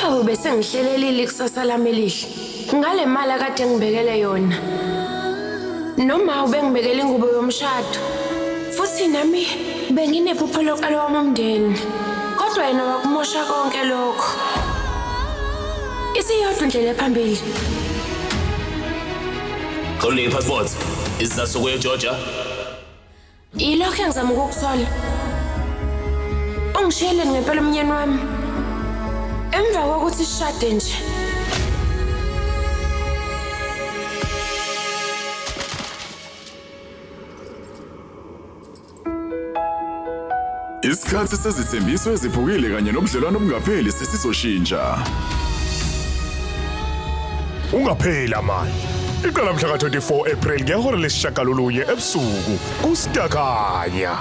Ubaba ubesengihlelelile ikusasa lami elihle. Ngale mali akade ngibekele yona. Noma ubengibekele ingubo yomshado. Futhi nami benginephupho lokuqala wami umndeni. Kodwa yena wakumosha konke lokho. Isiyodwa indlela ephambili. Xolile passport. Isizathu sokuya eGeorgia. Yilokho engizama ukukuthola. Ungishiyeleni ngempela umnyeni wami. Emva kokuthi sishade nje. Isikhathi sezithembiso eziphukile kanye nobudlelwano obungapheli sesizoshintsha. Ungapheli amandla. Iqala mhla ka-24 April ngehora lesishagalolunye ebusuku kuStakanya.